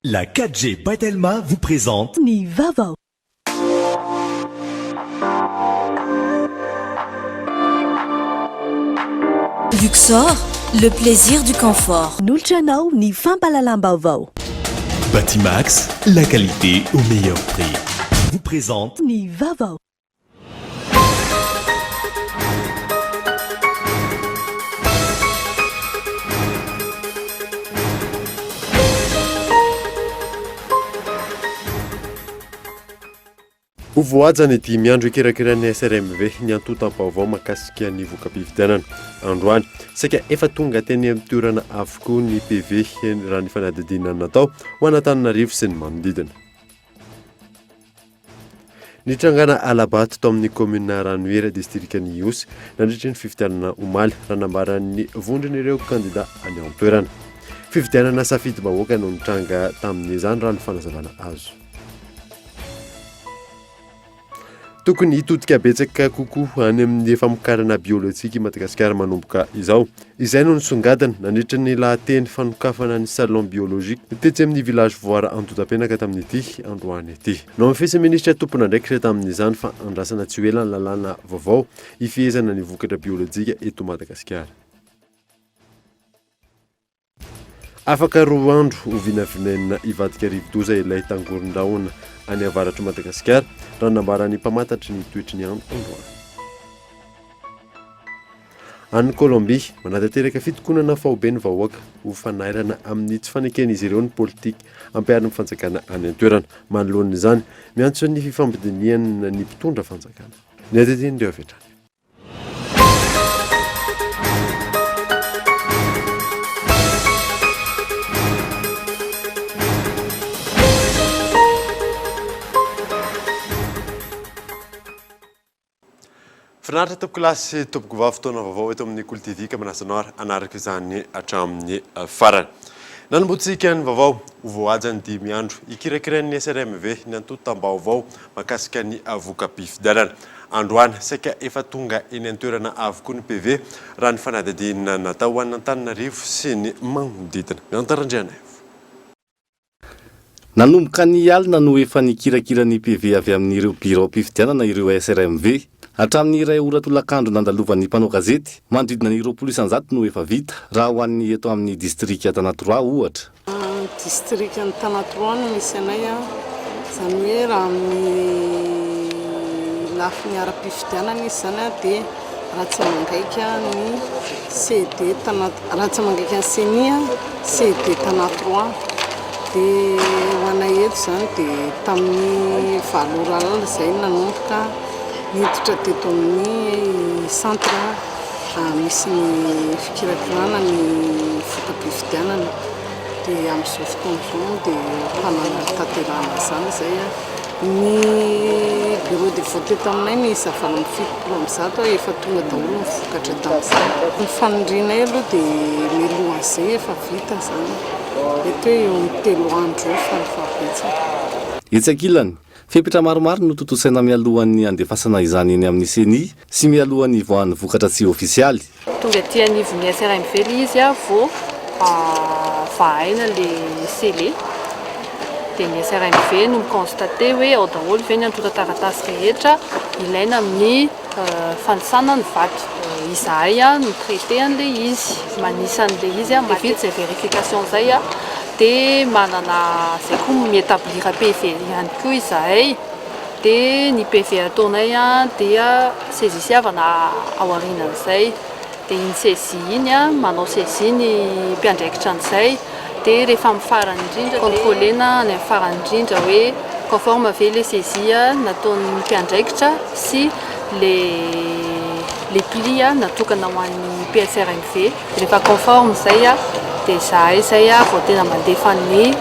La 4G by Telma vous présente. Ny vaovao. Luxor, le plaisir du confort. Nolotra anao ny fampahalalam-baovao. Batimax, la qualité au meilleur prix. Vous présente. Ny vaovao. Ho voahaja ny dimy andro ikirakiran'ny SRMV ny antontam-baovao mahakasika ny voka-pifidianana androany. Saika efa tonga teny amin'ny toerana avokoa ny PV raha ny fanadihadiana natao ho an'Antananarivo sy ny manodidina. Nitrangana hala-bato tao amin'ny kaominina Ranohira, distrikan'i Ihosy, nandritry ny fifidianana omaly, raha nambaran'ny vondron'ireo kandida any an-toerana. Fifidianana safidim-bahoaka no nitranga tamin'izany, raha ny fanazavana azo. Tokony hitodika betsaka kokoa any amin'ny famokarana biolojika i Madagasikara manomboka izao. Izay no nisongadina nandritra ny lahateny fanokafana ny Salon biologique tetsy amin'ny Village Voara Andodapenaka tamin'ity androany ity. Nohamafisin'ny minisitra tompon'andraikitra tamin'izany fa andrasana tsy ho ela ny lalàna vaovao hifehezana ny vokatra biolojika eto Madagasikara. Afaka roa andro, ho vinavinaina hivadika rivodoza ilay tangoron-drahona any avaratr'i Madagasikara, raha ny nambaran'ny mpamantatry ny toetry ny andro androany. Any Kolombia, manatanteraka fitokonana faobe ny vahoaka ho fanairana amin'ny tsy faneken'izy ireo ny politika ampiharin'ny fanjakana any an-toerana. Manoloana izany, miantso ny fifampidinihana ny mpitondra fanjakana. Ny adidin'ireo avy hatrany. Finaritra tompokolahy sy tompokovavy fotoana vaovao eto amin'ny Kolo TV ka manasa anao ary hanaraka izany hatramin'ny farany. Nanombohantsika ny vaovao, ho voahaja ny dimy andro hikirakirain'ny SRMV ny antontam-baovao mahakasika ny voka-pifidianana. Androany, saika efa tonga eny an-toerana avokoa ny PV, raha ny fanadihadiana natao ho an'Antananarivo sy ny manodidina. Miantara Andrianaivo. Nanomboka ny alina no efa nikirakira ny PV avy amin'ireo biraom-pifidianana ireo SRMV. Hatramin'ny iray ora tolakandro nandalovan'ny mpanao gazety, manodidina ny 20 isan-jato no efa vita, raha ho an'ny eto amin'ny distrika Tanatoroa ohatra. Distrikan'i Tanatoroa no misy anay, izany hoe raha amin'ny lafiny ara-pifidianana izy izany dia Ratsamangaika ny CED Tana, Ratsamangaika ny Ceni, CED Tanatoroa. Dia ho anay eto izany dia tamin'ny valo ora alina izay no nanomboka niditra teto amin'ny centre misy ny fikirakirana ny voka-pifidianana. Dia amin'izao fotoana izao moa dia mpanatanterahana an'izany izay. Ny bureau de vote eto aminay miisa 178 efa tonga daholo ny vokatra tamin'izany. Ny fanirianay aloha dia mialohan'izay efa vita izany. Mety hoe eo amin'ny telo andro eo farafahabetsany. Etsy ankilany, fepetra maromaro no tontosaina mialohan'ny handefasana izany eny amin'ny Ceni sy mialohan'ny hivoahan'ny vokatra tsy ofisialy. Tonga aty anivon'ny SRMV ilay izy vao vahaina ilay scellé. Dia ny SRMV no mi-constater hoe ao daholo ve ny antontan-taratasy rehetra ilaina amin'ny fanisana ny vato. Izahay mi-traiter an'ilay izy, manisa an'ilay izy, dia vita izay vérification izay dia manana izay koa mi-établir PV ihany koa izahay. Dia ny PV ataonay dia saisisiavana ao aorianan'izay. Dia iny saisie iny, manao saisie ny mpiandraikitra an'izay. Dia rehefa amin'ny farany indrindra, contrôler-na any amin'ny farany indrindra hoe conforme ve ilay saisie nataon'ny mpiandraikitra sy ilay pli natokana ho an'ny PSRMV. Rehefa conforme izay dia izahay izay vao tena mandefa ny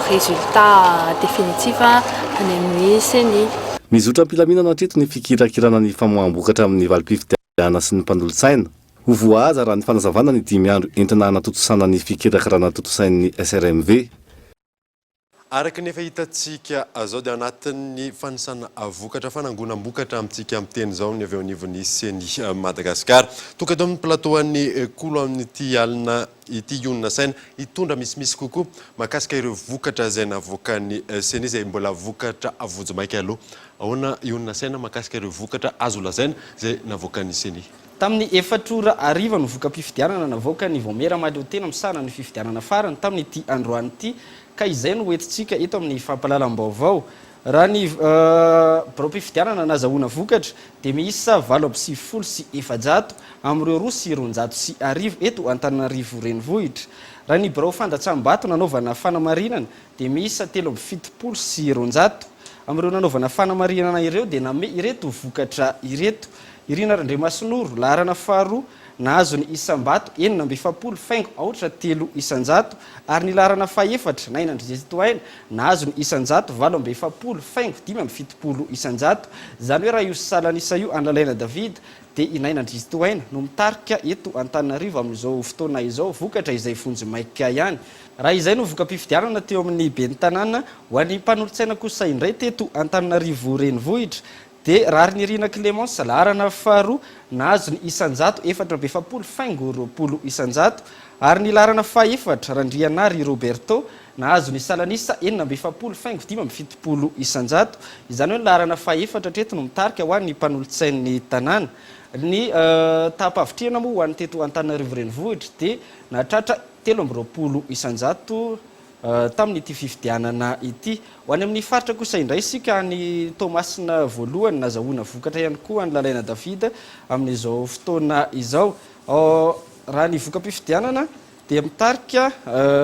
résultat définitif any amin'ny ceni. Mizotra am-pilaminana hatreto ny fikirakirana ny famoaham-bokatra amin'ny valim-pifidianana sy ny mpanolotsaina. Ho voahaja raha ny fanazavana ny dimy andro entina hanatontosana ny fikirakirana tontosain'ny SRMV. Araka ny efa hitantsika izao dia anatin'ny fanisana vokatra, fanangonam-bokatra amintsika miteny izao ny avy eo anivon'ny Ceni Madagascar. Tonga eto amin'ny plateau an'ny Kolo amin'ity alina ity Ionona Saina hitondra misimisy kokoa mahakasika ireo vokatra izay navoakan'ny Ceni izay mbola vokatra vonjimaika aloha. Ahoana Ionona Saina mahakasika ireo vokatra azo lazaina izay navoakan'ny Ceni? Tamin'ny efatra ora hariva no voka-pifidianana navoakan'ny Vaomiera Mahaleotena misahana ny fifidianana farany tamin'ity androany ity ka izay no hoentintsika eto amin'ny fampahalalam-baovao. Raha ny biraom-pifidianana nazahoana vokatra dia miisa 498 amin'ireo 1202 eto Antananarivo Renivohitra. Raha ny birao fandatsaham-bato nanaovana fanamarinana dia miisa 273. Amin'ireo nanaovana fanamarinana ireo dia nanome ireto vokatra ireto, Irina Randriamasinoro, laharana faharoa, nahazo ny isam-bato 46 faingo aotra telo isan-jato ary ny laharana fahefatra, Naina Andriantsitohaina, nahazo ny isan-jato 48 faingo 75 isan-jato. Izany hoe raha io salan'isa io an'i Lalaina David dia i Naina Andriantsitohaina no mitarika eto Antananarivo amin'izao fotoana izao, vokatra izay vonjimaika ihany. Raha izay no voka-pifidianana teo amin'ny ben'ny tanàna, ho an'ny mpanolotsaina kosa indray teto Antananarivo Renivohitra dia Raharinirina Clémence, laharana faharoa, nahazo ny isan-jato 44 faingo 20%, ary ny laharana fahefatra, Randrianary Roberto, nahazo ny salan'isa 46 faingo 75%. Izany hoe ny laharana fahefatra hatreto no mitarika ho an'ny mpanolotsain'ny tanàna. Ny taham-pahavitrihana moa ho an'ny teto Antananarivo Renivohitra dia nahatratra 23% tamin'ity fifidianana ity. Ho any amin'ny faritra kosa indray isika any Toamasina voalohany, nazahoana vokatra ihany koa an'i Lalaina David amin'izao fotoana izao. Raha ny voka-pifidianana dia mitarika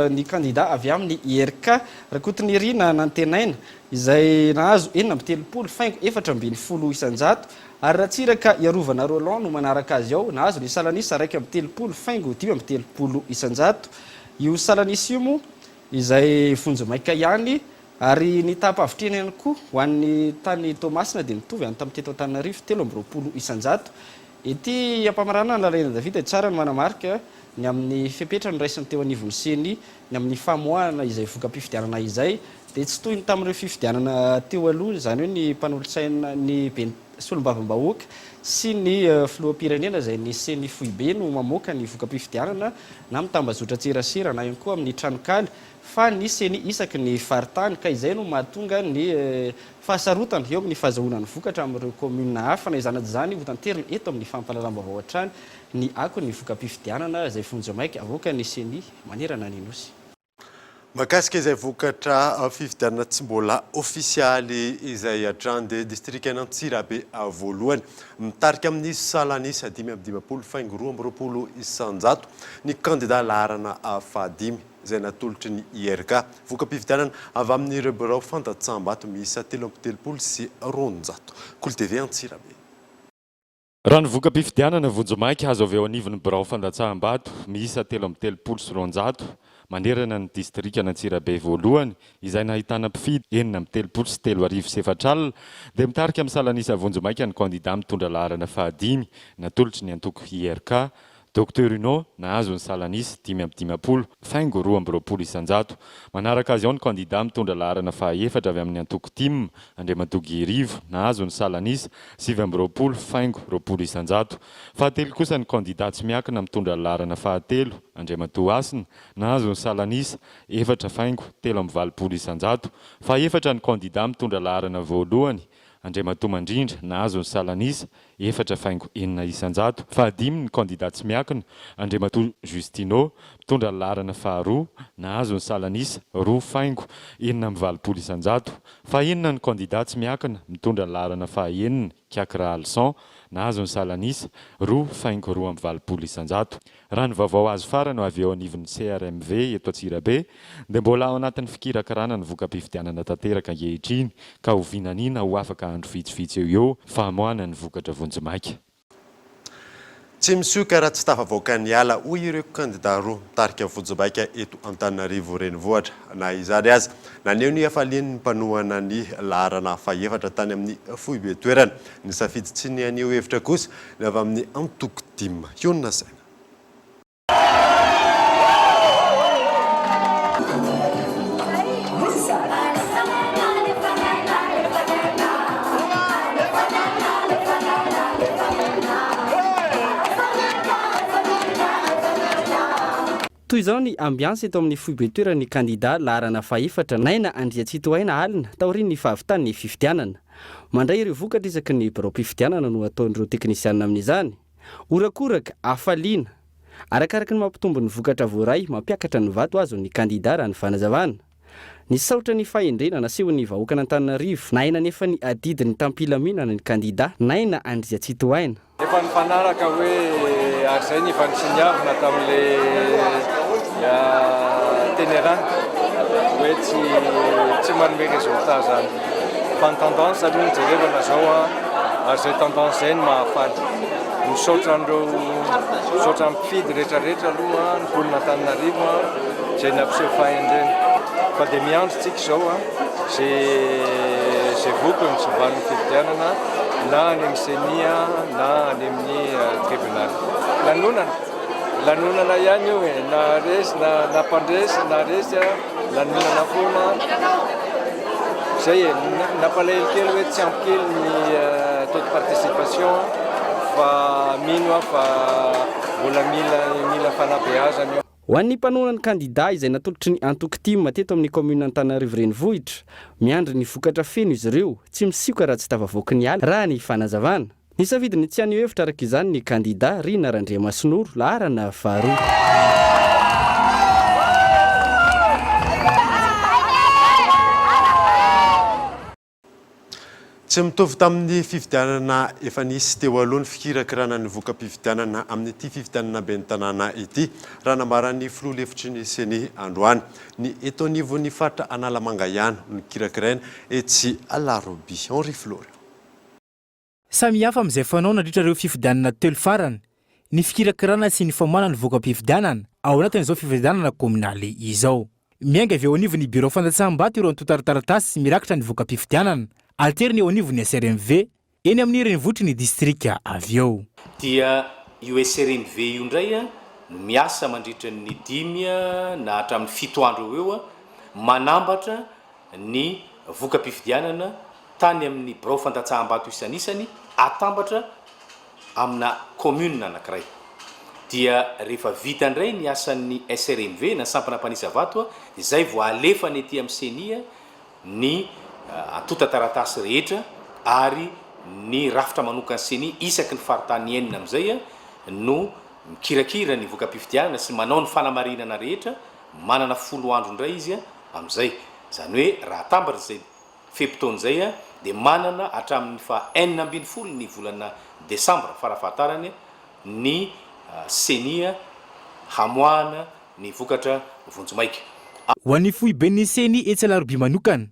ny kandida avy amin'ny IRK, Rakotonirina Nantenaina, izay nahazo 36 faingo 14%, ary Ratsiraka Iarovana Roland no manaraka azy ao, nahazo ny salan'isa 31 faingo 35%. Io salan'isa io moa izay vonjimaika ihany ary ny taham-pahavitrihana ihany koa ho an'ny tany Toamasina dia mitovy any tamin'ny teto Antananarivo, 23%. Ety am-pamaranana ny Lalaina David dia tsara ny manamarika ny amin'ny fepetra noraisiny teo anivon'ny Ceni ny amin'ny famoahana izay voka-pifidianana izay dia tsy toy ny tamin'ireo fifidianana teo aloha izany hoe ny mpanolotsaina ny ben'ny solombavambahoaka sy ny filoham-pirenena izay ny Ceni foibe no mamoaka ny voka-pifidianana na amin'ny tambazotran-tserasera na ihany koa amin'ny tranonkala fa ny Ceni isaky ny faritany ka izay no mahatonga ny fahasarotana eo amin'ny fahazahoana ny vokatra amin'ireo kaominina hafa. Na izany na izany hotanterina eto amin'ny fampahalalam-baovao hatrany ny akon'ny voka-pifidianana izay vonjimaika avoakan'ny Ceni manerana ny Nosy. Mahakasika izay vokatra fifidianana tsy mbola ofisialy izay hatrany dia distrikan'Antsirabe voalohany mitarika amin'ny salan'isa 55 faingo 22% ny kandida laharana fahadimy izay natolotry ny IRK. Voka-pifidianana avy amin'ireo birao fandatsaham-bato miisa 233. Kolo TV Antsirabe. Raha ny voka-pifidianana vonjimaika azo avy eo anivon'ny birao fandatsaham-bato miisa 233 manerana ny distrikan'Antsirabe voalohany izay nahitana mpifidy 436 34 dia mitarika amin'ny salan'isa vonjimaika ny kandida mitondra laharana fahadimy natolotry ny antoko IRK Docteur Uno nahazo ny salan'isa 55 faingo 22%. Manaraka azy ao ny kandida mitondra laharana fahaefatra avy amin'ny antoko tim, Andriamatoa Guy Rivo, nahazo ny salan'isa 29 faingo 20%. Fahatelo kosa ny kandida tsy miankina mitondra laharana fahatelo, Andriamatoa Hasina, nahazo ny salan'isa efatra faingo 83%. Fahefatra ny kandida mitondra laharana voalohany, Andriamatoa Mandrindra, nahazo ny salan'isa efatra faingo enina isan-jato. Fahadimy ny kandida tsy miankina, Andriamatoa Justino, mitondra ny laharana faharoa, nahazo ny salan'isa roa faingo 86%. Fahenina ny kandida tsy miankina, mitondra ny laharana fahaenina, Kiaky Rahalison, nahazo ny salan'isa roa faingo 82%. Raha ny vaovao azo farany avy eo anivon'ny CRMV eto Antsirabe dia mbola ao anatin'ny fikirakirana ny voka-pifidianana tanteraka ankehitriny ka ho vinaniana ho afaka andro vitsivitsy eo eo famoahana ny vokatra vonjimaika. Tsy misioka raha tsy tafavoaka ny ala, hoy ireo kandida roa mitarika vonjimaika eto Antananarivo Renivohitra. Na izany aza, naneho ny hafaliany ny mpanohana ny laharana fahefatra tany amin'ny foibe toerana. Nisafidy tsy ny haneho hevitra kosa ny avy amin'ny antoko tim. Hionona saina. Toy izao ny ambiansy eto amin'ny foibe toeran'ny kandida laharana fahefatra Naina Andriatsitohaina alina taorian'ny fahavitan'ny fifidianana. Mandray ireo vokatra isaky ny biraom-pifidianana no ataon'ireo teknisianina amin'izany. Horakoraka, hafaliana. Arakaraka ny mampitombo ny vokatra voaray, mampiakatra ny vato azon'ny kandida raha ny fanazavana. Nisaotra ny fahendrena nasehon'ny vahoakan'Antananarivo, nahay nanefa ny adidiny tam-pilaminana ny kandida Naina Andriatsitohaina. Efa nifanaraka hoe ary izay ny efa nisoniavina tamin'ilay teny-rà hoe tsy tsy manome résultat izany. Fa ny tendance aloha no jerevana izao an, ary izay tendance izay no mahafaly. Misaotra an'ireo, misaotra ny mpifidy rehetra rehetra aloha, ny mponin'Antananarivo an, izay nampiseho fahendrena. Fa dia miandry tsika izao an, izay izay vokany sy valin'ny fifidianana na any amin'ny ceni na any amin'ny tribunal. Lanonana, lanonana ihany io e, na resy na na mpandresy na resy an, lanonana foana. Izay e, nampalahelo kely hoe tsy ampy kely ny taux de participation fa mino aho fa mbola mila mila fanabeazana io. Ho an'ny mpanohana ny kandidà izay natolotry ny antoko tim teto amin'ny kaominina Antananarivo Renivohitra, miandry ny vokatra feno izy ireo, tsy misioka raha tsy tafavoaky ny ala, raha ny fanazavana. Nisafidy ny tsy haneho hevitra araka izany ny kandidà Rina Randriamasinoro, laharana faharoa. Tsy mitovy tamin'ny fifidianana efa nisy teo aloha ny fikirakirana ny voka-pifidianana amin'ity fifidianana ben'ny tanàna ity, raha nambaran'ny filoha lefitry ny Ceni androany. Ny eto anivon'ny faritra Analamanga ihany no kirakiraina etsy Alarobia. Henri Florian. Samy hafa amin'izay fanao nandritra ireo fifidianana telo farany ny fikirakirana sy ny famoahana ny voka-pifidianana ao anatin'izao fifidianana kaominaly izao. Miainga avy eo anivon'ny birao fandatsaham-bato ireo antontan-taratasy mirakitra ny voka-pifidianana, aterina eo anivon'ny SRMV, eny amin'ny renivohitry ny distrika avy eo. Dia io SRMV io indray no miasa mandritra ny dimy na hatramin'ny fito andro eo ho eo manambatra ny voka-pifidianana tany amin'ny birao fandatsaham-bato isanisany atambatra amina commune anankiray. Dia rehefa vita indray ny asan'ny SRMV na sampana mpanisa vato dia izay vao alefany ety amin'ny ceni ny antontan-taratasy rehetra ary ny rafitra manokan'ny ceni isaky ny faritany enina amin'izay no mikirakira ny voka-pifidianana sy manao ny fanamarinana rehetra, manana folo andro indray izy amin'izay. Izany hoe raha atambatra izay fe-potoana izay dia manana hatramin'ny faha 16 ny volana desambra farafahatarany ny ceni hamoahana ny vokatra vonjimaika. Ho an'ny foiben'ny ceni etsy Alarobia manokana,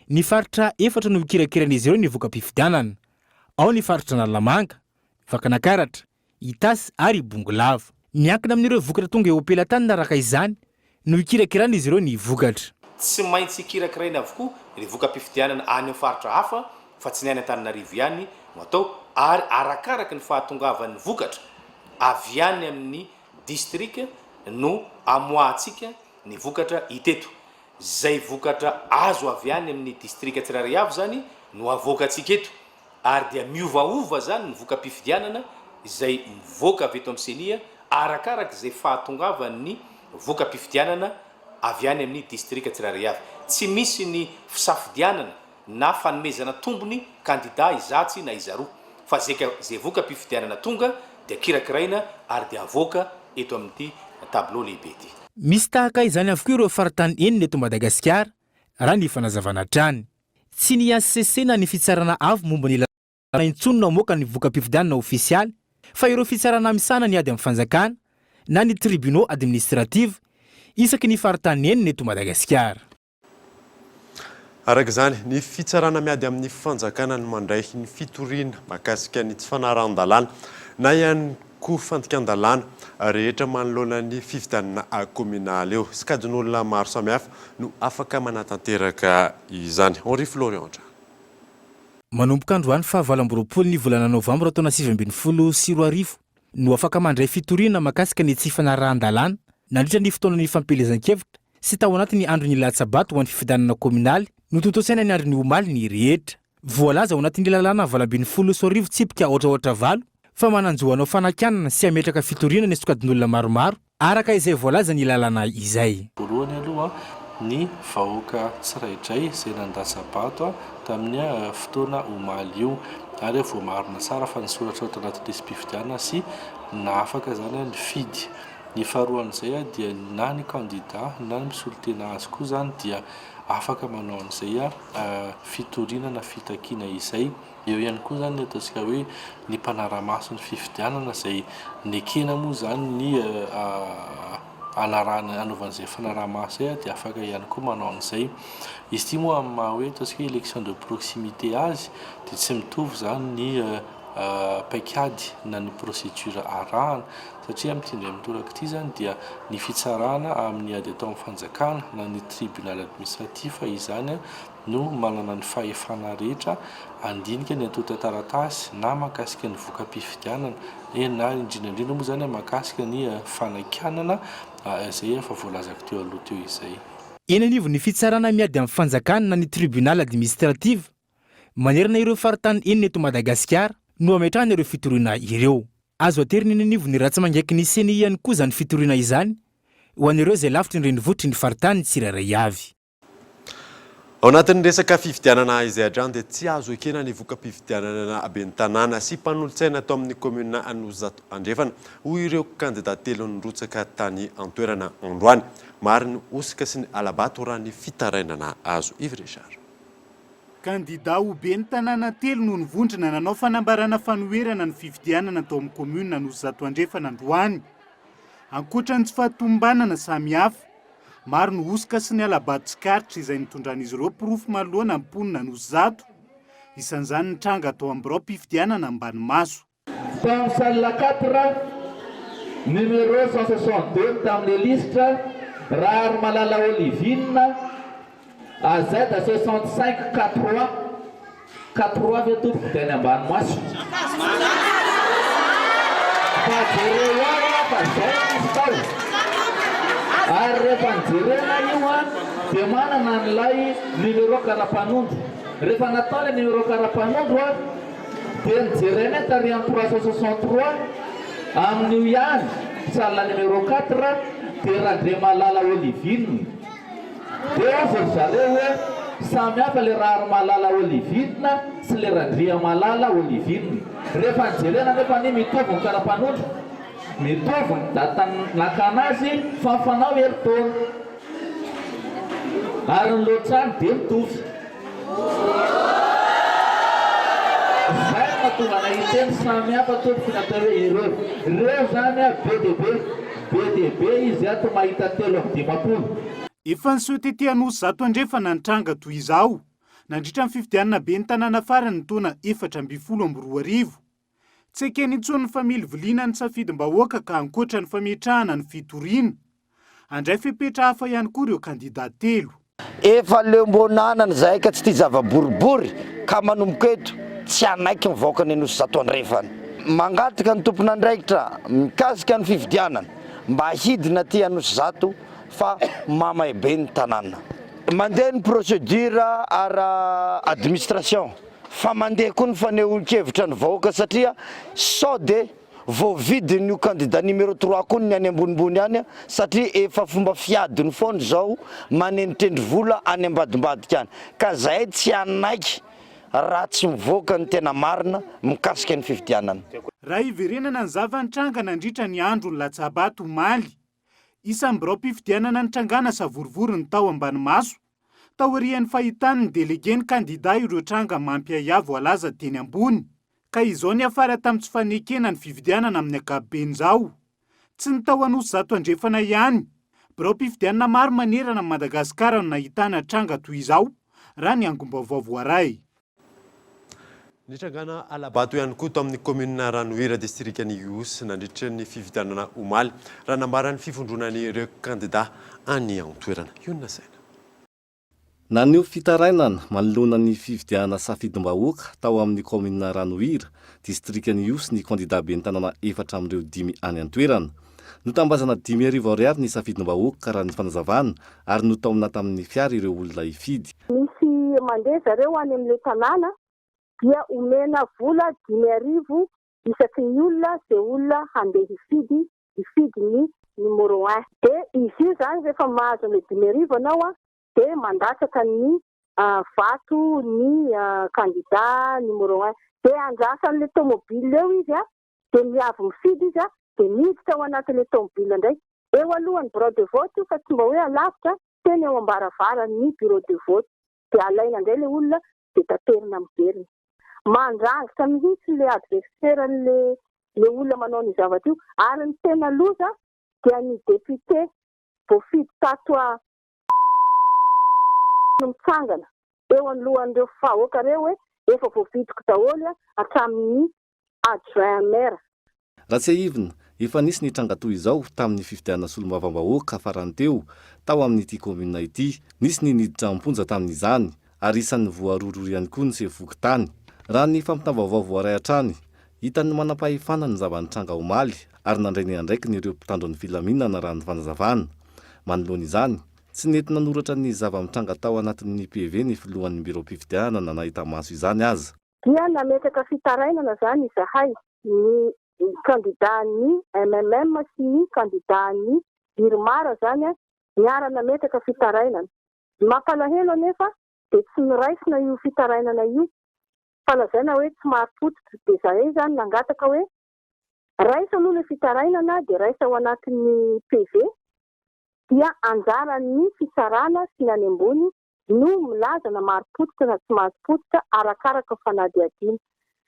ny faritra efatra no hikirakiran'izy ireo ny voka-pifidianana. Ao ny faritra Analamanga, Vakanakaratra, Itasy ary Bongolava. Miankina amin'ireo vokatra tonga eo am-pelatanana araka izany no hikirakiran'izy ireo ny vokatra. Tsy maintsy kirakiraina avokoa ny voka-pifidianana any amin'ny faritra hafa fa tsy ny any Antananarivo ihany no atao ary arakaraka ny fahatongavan'ny vokatra avy any amin'ny distrika no amoahantsika ny vokatra hita eto. Izay vokatra azo avy any amin'ny distrika tsirairay avy izany no avoakantsika eto. Ary dia miovaova zany ny voka-pifidianana izay mivoaka avy eto amin'ny ceni arakaraka izay fahatongavan'ny voka-pifidianana avy any amin'ny distrika tsirairay avy. Tsy misy ny fisafidianana na fanomezana tombony kandida izatsy na izaroa fa zay ka zay voka-pifidianana tonga dia kirakiraina ary dia avoaka eto amin'ity tableau lehibe ity. Misy tahaka izany avokoa ireo faritany enina eto Madagasikara, raha ny fanazavana hatrany. Tsy ny HCC na ny Fitsarana Avo momba ny Lalàna intsony no hamoaka ny voka-pifidianana ofisialy fa ireo fitsarana misahana ny ady amin'ny fanjakana na ny tribunaux administratifs isaky ny faritany enina eto Madagasikara. Araka izany, ny fitsarana miady amin'ny fanjakana no mandray ny fitoriana mahakasika ny tsy fanarahan-dalàna na ihany koa fandikan-dalàna rehetra manoloana ny fifidianana kaominaly eo. Sokajin'olona maro samihafa no afaka manatanteraka izany. Henri Florian hatrany. Manomboka androany faha 28 ny volana novambra taona 2019 no afaka mandray fitoriana mahakasika ny tsy fanarahan-dalàna nandritra ny fotoanan'ny fampielezan-kevitra sy tao anatin'ny andron'ny latsa-bato ho an'ny fifidianana kaominaly notontosaina ny andron'ny omaly ny rehetra. Voalaza ao anatin'ny lalàna 2018 tsipika aotra aotra valo fa manan-jo hanao fanakianana sy hametraka fitoriana ny sokajin'olona maromaro. araka izay voalazan'ny lalàna izay. Voalohany aloha, ny vahoaka tsiraidray izay nandatsa-bato tamin'ny fotoana omaly io ary voamarina tsara fa nisoratra tao anaty lisi-pifidianana sy nahafaka izany nifidy. Ny faharoan'izay dia na ny kandida na ny misolo tena azy koa izany dia afaka manao an'izay fitoriana na fitakiana izay. Eo ihany koa izany ny ataontsika hoe ny mpanara-maso ny fifidianana izay nekena moa izany ny hanarahana hanaovana izay fanaraha-maso izay dia afaka ihany koa manao an'izay. Izy ity moa amin'ny maha hoe ataontsika hoe élection de proximité azy dia tsy mitovy izany ny paikady na ny procédure arahana satria amin'ity indray mitoraka ity izany dia ny fitsarana amin'ny ady atao amin'ny fanjakana na ny tribunal administratif izany no manana ny fahefana rehetra handinika ny antontan-taratasy na mahakasika ny voka-pifidianana eny na indrindra indrindra moa izany mahakasika ny fanakianana izay efa voalazako teo aloha teo izay. Eny anivon'ny fitsarana miady amin'ny fanjakana na ny tribunal administratif manerana ireo faritany enina eto Madagasikara no ametrahana ireo fitoriana ireo. Azo aterina eny anivon'ny ratsa-mangaiky ny Ceni ihany koa izany fitoriana izany ho an'ireo izay lavitry ny renivohitry ny faritany tsirairay avy. Ao anatin'ny resaka fifidianana izay hatrany dia tsy azo ekena ny voka-pifidianana ben'ny tanàna sy mpanolotsaina tao amin'ny kaominina Anosizato Andrefana, hoy ireo kandida telo nirotsaka tany an-toerana androany. Maro ny hosoka sy ny hala-bato raha ny fitarainana azo. Yves Richard. Kandida ho ben'ny tanàna telo no nivondrona nanao fanambarana fanoherana ny fifidianana tao amin'ny kaominina Anosizato Andrefana androany. Ankoatra ny tsy fahatomombanana samihafa, Maro ny hosoka sy ny hala-bato tsikaritra izay nitondran'izy ireo porofo manoloana ny mponina Anosizato. Isan'izany ny tranga tao amin'ny biraom-pifidianana Ambanimaso. Tao amin'ny salle quatre, numéro 162 tamin'ilay lisitra, Raharimalala Olivine, AZ 65 K trois, K trois ve tompoko dia any ambany maso? Fa jereo ao an fa zay no misy tao. Ary rehefa nojerena io an dia manana an'ilay numéro karapanondro. Rehefa natao ilay numéro karapanondro an dia nojerena tary amin'ny 363 amin'io ihany salle numéro quatre dia Randriamalala Olivine. Dia hozy ry zareo hoe, Samy hafa le Raharimalala Olivine sy le Randriamalala Olivine. Rehefa nojerena anefa anie mitovy ny karapanondro, mitovy ny date nakana azy fa ny fanao herintaona. Ary ny loatrany dia mitovy. Zay no mahatonga anay hiteny samy hafa tompoko ny atao hoe erreur. Reo zany a be dia be. Be dia be izy ato mahita 53. Efa niseho tety Anosizato Andrefana ny tranga toy izao, nandritra ny fifidianana ben'ny tanàna farany ny taona 2014. Tsy ekeny intsony ny familiviliana ny safidim-bahoaka ka ankoatra ny fametrahana ny fitoriana, handray fepetra hafa ihany koa ireo kandida telo. Efa leom-boananana izahay ka tsy tia zava-boribory ka manomboka eto tsy hanaiky ny vahoakan'i Anosizato Andrefana. Mangataka ny tompon'andraikitra mikasika ny fifidianana mba hidina aty Anosizato fa mamay be ny tanàna. Mandeha ny procédure ara administration fa mandeha koa ny fanehoan-kevitra ny vahoaka satria sao dia Voavidin'io candidat numéro trois koa ny any ambonimbony any satria efa fomba fiadiny foana izao manendritendry vola any ambadimbadika any ka zahay tsy hanaiky raha tsy mivoaka ny tena marina mikasika ny fifidianana. Raha hiverenana ny zava-nitranga nandritra ny andron'ny latsabato omaly, isan'ny biraom-pifidianana nitrangana savorovoro ny tao Ambanimaso, taorian'ny fahitan'ny delege ny kandida ireo tranga mampiahiahy voalaza teny ambony, ka izao niafara tamin'ny tsy fanekena ny fifidianana amin'ny ankapobeny izao. Tsy ny tao Anosizato Andrefana ihany, biraom-pifidianana maro manerana an'i Madagasikara no nahitana tranga toy izao, raha ny angom-baovao voaray. Nitrangana hala-bato ihany koa tao amin'ny kaominina Ranohira, distrikan'i Ihosy, nandritra ny fifidianana omaly, raha nambaran'ny fivondronan'ireo kandida any an-toerana. Io no nasaina. Naneho fitarainana manoloana ny fifidianana safidim-bahoaka tao amin'ny kaominina Ranohira, distrikan'i Ihosy ny kandida ben'ny tanàna efatra amin'ireo dimy any an-toerana. Notambazana 5000 ariary ny safidim-bahoaka raha ny fanazavana ary notaomina tamin'ny fiara ireo olona hifidy. Misy mandeha zareo any amin'ilay tanàna dia omena vola 5000 isaky ny olona izay olona handeha hifidy hifidy ny. numéro un. Dia izy io izany rehefa mahazo an'ilay 5000 anao an, dia mandatsaka ny vato ny kandida numéro un. Dia andrasan'ilay tomobile eo izy an, dia miavy mifidy izy an, dia miditra ao anatin'ilay tomobile indray. Eo alohan'ny birao de vote io fa tsy mba hoe alavitra, teny eo ambaravaran'ny bureau de vote. Dia alaina indray ilay olona dia taterina miverina. Mandrangitra mihitsy ilay adversaire an'ilay ilay olona manao an'io zavatra io. Ary ny tena loza dia ny député voafidy tato a no mitsangana eo anoloan'ireo vahoaka ireo hoe efa voavidiko daholo hatramin'ny adjoint maire. Raha tsiahivina, efa nisy ny tranga toy izao tamin'ny fifidianana solombavambahoaka farany teo tao amin'ity kaominina ity. Nisy ny niditra am-ponja tamin'izany ary isan'ny voarohirohy ihany koa ny sefo fokontany. Raha ny fampitam-baovao voaray hatrany, hitan'ny manampahefana ny zava-nitranga omaly ary nandray ny andraikiny ireo mpitandro ny filaminana raha ny fanazavana. Manoloana izany, tsy nety nanoratra ny zava-mitranga tao anatin'ny PV ny filohan'ny biraom-pifidianana na nahita maso izany aza. Dia nametraka fitarainana izany izahay, ny kandidàn'ny MMM sy ny kandidàn'ny Irmar izany niara-nametraka fitarainana. Ny mampalahelo anefa dia tsy noraisina io fitarainana io fa lazaina hoe tsy marim-pototra. Dia izahay izany nangataka hoe raiso aloha ilay fitarainana dia raiso ao anatin'ny PV dia anjaran'ny fitsarana sy ny any ambony no milaza na marim-pototra na tsy marim-pototra arakaraka ny fanadihadiana.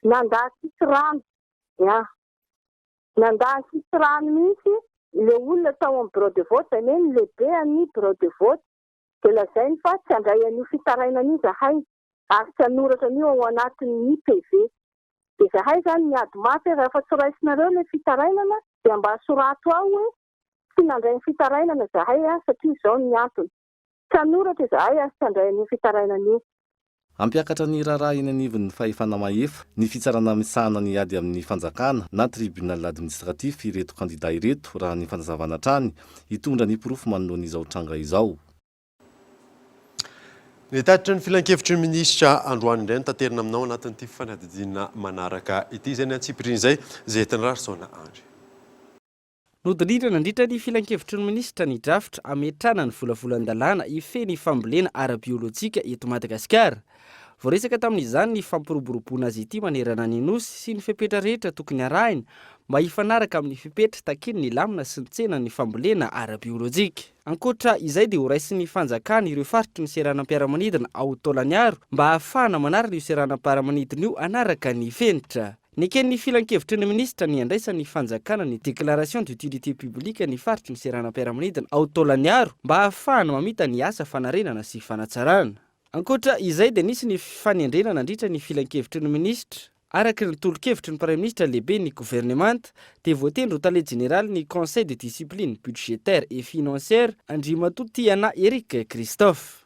Nandà tsisy rano, ya. Nandà tsisy rano mihitsy ilay olona tao amin'ny bureau de vote, izany hoe ny lehibean'ny bureau de vote, dia lazainy fa tsy handray an'io fitarainana io izahay ary tsy hanoratra an'io ao anatin'ny PV. Dia izahay izany miady mafy hoe rehefa tsy raisinareo ilay fitarainana dia mba sorato ao hoe tsy nandray ny fitarainana izahay satria izao ny antony. Tsy hanoratra izahay ary tsy handray an'io fitarainana io. Hampiakatra ny raharaha eny anivon'ny fahefana mahefa, ny fitsarana misahana ny ady amin'ny fanjakana na tribunal administratif ireto kandida ireto raha ny fanazavana hatrany, hitondra ny porofo manoloana izao tranga izao. Ny tatitry ny filankevitry ny minisitra androany indray no taterina aminao anatin'ity fanadihadiana manaraka ity, izay ny antsipiriany izay, izay entin'i Raharisaona Andry. Nodinihina nandritra ny filankevitry ny minisitra ny drafitra hametrahana ny volavolan-dalàna hifehy ny fambolena ara-biolojika eto Madagasikara. Voaresaka tamin'izany ny fampiroboroboana azy ity manerana ny Nosy sy ny fepetra rehetra tokony harahina mba hifanaraka amin'ny fepetra takian'ny lamina sy ny tsenan'ny fambolena ara-biolojika. Ankoatra izay dia horaisin'ny fanjakana ireo faritry ny seranam-piaramanidina ao Taolagnaro mba hahafahana manarina io seranam-paramanidina io hanaraka ny fenitra. Neken'ny Filankevitry ny Minisitra ny handraisan'ny fanjakana ny Déclaration d'utilité publique ny faritry ny seranam-piaramanidina ao Taolagnaro mba hahafahana mamita ny asa fanarenana sy fanatsarana. Ankoatra izay dia nisy ny fanendrena nandritra ny Filankevitry ny Minisitra. Araka ny tolo-kevitry ny Praiminisitra lehiben'ny governemanta dia voatendry ho tale jeneralin'ny Conseil de discipline budgétaire et financière Andriamatoa Tiana Eric Christophe.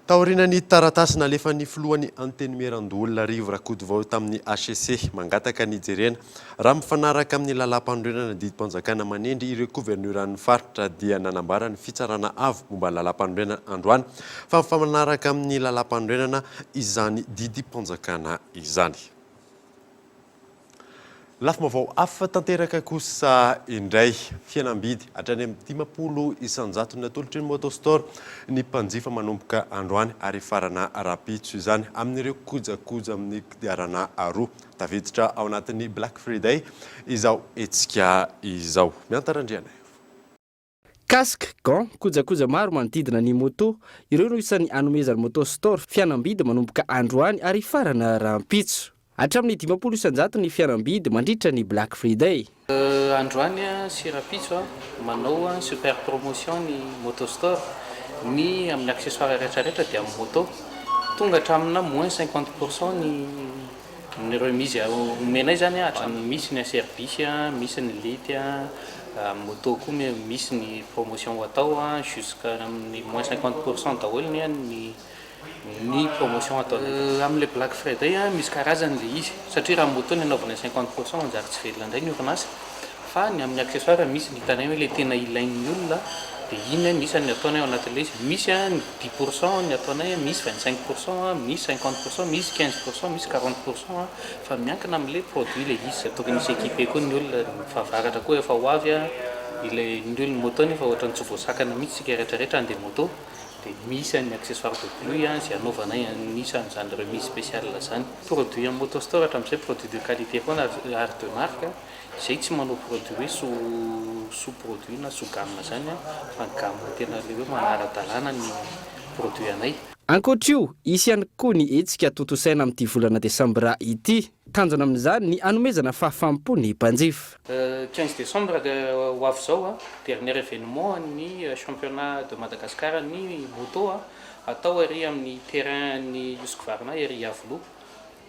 Taorian'ny taratasy nalefan'ny filohan'ny Antenimierandoholona Rivo Rakotovao tamin'ny hcc mangataka ny hijerena raha mifanaraka amin'ny lalàmpanorenana ny didim-panjakana manendry ireo governoran'ny faritra dia nanambara ny Fitsarana Avo momba ny lalàmpanorenana androany fa mifanaraka amin'ny lalàmpanorenana izany didim-panjakana izany. Lafim-baovao hafa tanteraka kosa indray. Fihenam-bidy hatrany amin'ny 50 isan-jato natolotry ny Moto Store ny mpanjifa manomboka androany ary hifarana rahampitso izany amin'ireo kojakoja amin'ny kodiarana roa. Tafiditra ao anatin'ny Black Friday izao hetsika izao. Miantara Andrianaivo. Casque, gants, kojakoja maro manodidina ny moto, ireo no isan'ny anomezan'ny Moto Store fihenam-bidy manomboka androany ary hifarana rahampitso. Hatramin'ny 50% ny fihenam-bidy mandritra ny Black Friday. Androany sy rahampitso manao super promotion ny Moto Store, ny amin'ny accessoires rehetra rehetra dia amin'ny moto, tonga hatramina moins 50% ny Ny remise omenay zany hatramin'ny misy ny service, misy ny lity, amin'ny moto koa misy ny promotion ho atao jusqu'à amin'ny moins 50 pour cent daholo ny ny ny promotion ataonay. Amin'ilay black friday misy karazany ilay izy satria raha moto ny anaovana 50 pour cent manjary tsy velona indray ny orinasa fa ny amin'ny accessoire misy ny hitanay hoe ilay tena ilain'ny olona Dia iny ny isan'ny ataonay ao anatin'ilay izy. Misy ny 10% ny ataonay, misy 25%, misy 50%, misy 15%, misy 40% fa miankina amin'ilay produit ilay izy. Tokony hisy équipé koa ny olona, ny fahavaratra koa efa ho avy, ilay ny olona moto nefa ohatran'ny tsy voasakana mihitsy isika rehetra rehetra handeha moto dia misy an'ny accessoire de pluie izay anaovanay anisan'izany remise spéciale izany. Produit amin'ny moto store hatramin'izay produit de qualité foana ary de marque. Zay tsy manao produit hoe sous sous produit na sous gamme zany an, fa ny gamme tena le hoe manara-dalàna ny produit anay. Ankoatr'io, hisy ihany koa ny hetsika tontosaina amin'ity volana desambra ity. Tanjona amin'izany ny hanomezana fahafaham-po ny mpanjifa. 15 décembre ho avy izao, dernier événement ny championnat de Madagascar ny moto atao ery amin'ny terrain ny Husqvarna ery Iavoloha.